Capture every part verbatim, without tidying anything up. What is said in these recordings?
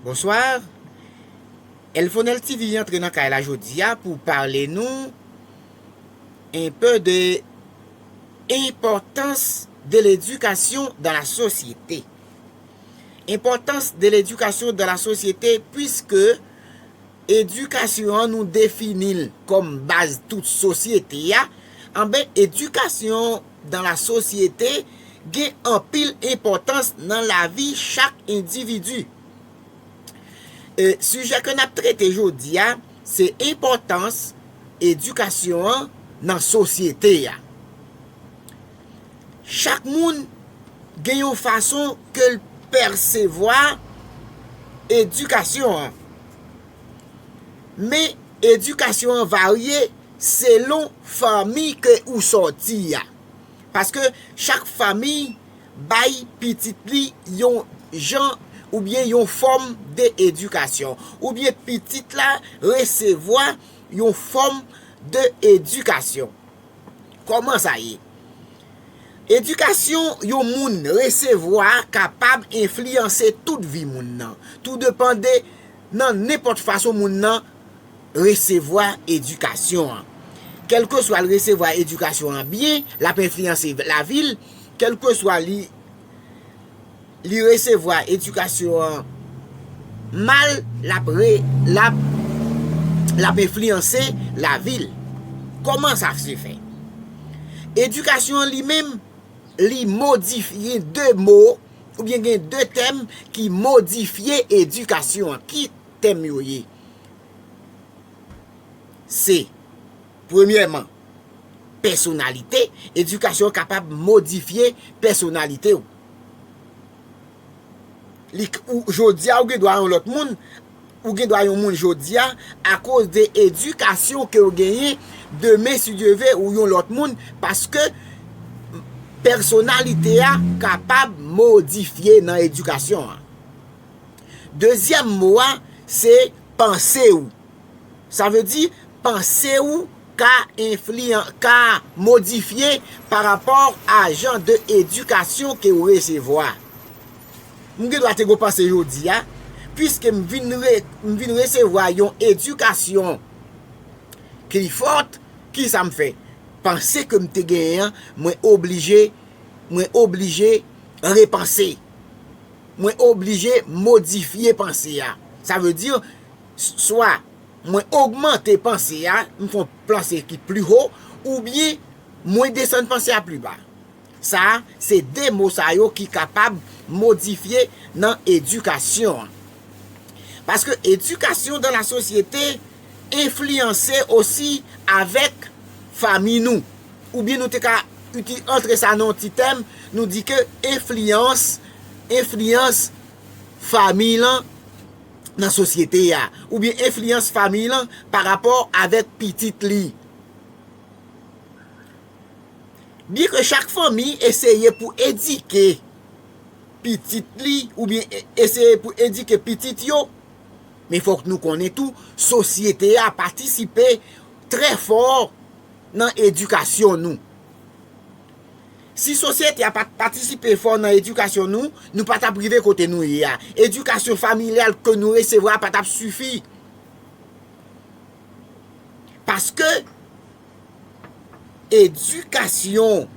Bonsoir. Elfonel T V antre nan kay la jodi a pou pale nou un peu de importance de l'éducation dans la société. Importance de l'éducation dans la société, puisque edikasyon an nou defini l kòm baz tout sosyete a, anben edikasyon dans la société gen anpil enpòtans nan lavi chak endividi. E sijè ke n ap trete jodi a, se enpòtans edikasyon an nan sosyete a. Chak moun gen yon fason ke l pèsevwa edikasyon an. Men edikasyon an varye selon fanmi ke ou sòti a. Paske chak fanmi bay pitit li yon jan oubyen yon fòm de edikasyon, oubyen pitit la resevwa yon fòm de edikasyon. Kòman sa ye? Edikasyon yon moun resevwa kapab enfliyanse tout vi moun nan, tou depande nan nenpòt fason moun nan resevwa edikasyon an. Kèlkeswa l resevwa edikasyon an byen, l ap enfliyanse lavi l, kèlkeswa li li resevwa edikasyon an mal, l ap re, l ap, l ap enfliyanse lavi l. Kòman sa se fè? Edikasyon an li menm, li modifye de mo, oubyen gen de tèm ki modifye edikasyon an. Ki tèm yo ye? Se, premyèman, pèsonalite. Edikasyon kapab modifye pèsonalite w. Li, ou, jodi a, ou gen dwa yon lòt moun, ou gen dwa yon moun jodi a, akoz de edikasyon ke w genyen, demen, si Dye ve, ou yon lòt moun, paske pèsonalite a kapab modifye nan edikasyon an. Dezyèm mo a, se panse w. Sa vle di, panse w ka enfliyan-, ka modifye pa rapò a jan de edikasyon ke w resevwa. M gen dwa te gon panse jodi a, piske m vin re-, m vin resevwa yon edikasyon ki fòt, ki sa m fè? Panse ke m te genyen an, mwen oblije, mwen oblije repanse. Mwen oblije modifye panse a. Sa vle di, s-, swa mwen ogmante panse a, m fè yon panse ki pli ho, oubyen mwen desann panse a pli ba. Sa a, se de mo sa yo ki kapab modifye nan edikasyon an. Paske edikasyon dan la sosyete enfliyanse osi avèk fanmi nou. Oubyen nou te ka iti-, antre sa nan yon ti tèm, nou di ke enfliyans, enfliyans fanmi lan nan sosyete a, oubyen enfliyans fanmi lan pa rapò avèk pitit li. Byen ke chak fanmi eseye pou edike pitit li, oubyen e-, eseye pou edike pitit yo, men fòk nou konnen tou, sosyete a patisipe trè fò nan edikasyon nou. Si sosyete a pa t patisipe fò nan edikasyon nou, nou pa t ap rive kote nou ye a. Edikasyon familyal ke nou resevwa pa t ap sifi. Paske edikasyon,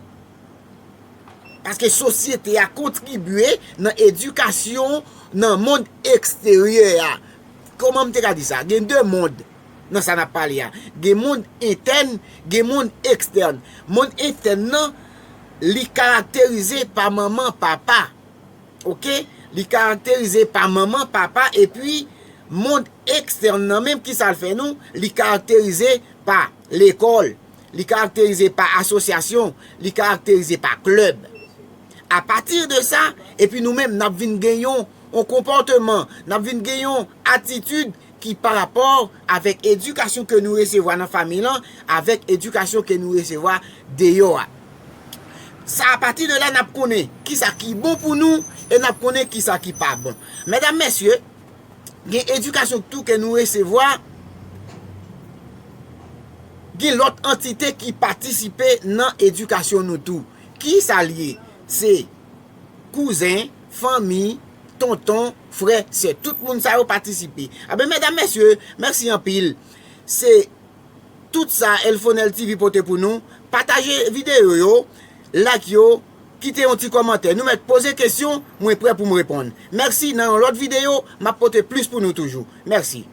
paske sosyete a kontribye nan edikasyon nan mond eksteryè a. Kòman m te ka di sa? Gen de mond nan sa n ap pale a. Gen mond entèn, gen mond ekstèn. Mond entèn nan, li karakterize pa manman, papa. Oke? Li karakterize pa manman, papa, epi mond ekstèn nan menm, ki sa l fè nou? Li karakterize pa lekòl, li karakterize pa asosyasyon, li karakterize pa klèb. Apati de sa, epi nou menm, n ap vin gen yon, yon konpòteman, n ap vin gen yon atitid ki pa rapò avèk edikasyon ke nou resevwa nan fanmi lan, avèk edikasyon ke nou resevwa deyò a. Sa, apati de la, n ap konnen kisa ki bon pou nou e n ap konnen kisa ki pa bon. Medam, mesye, gen edikasyon tou ke nou resevwa, gen lòt antite ki patisipe nan edikasyon nou tou. Kisa l ye? Se kouzen, fanmi, tonton, Frè, sè, tout moun sa yo patisipe. Aben, medam, mesye, mèsi anpil. Se tout sa Elfonel T V pote pou nou. Pataje videyo yo, like yo, kite yon ti kòmantè. Nou mèt poze kesyon, mwen prè pou m reponn. Mèsi, nan yon lòt videyo, m ap pote plis pou nou toujou. Mèsi.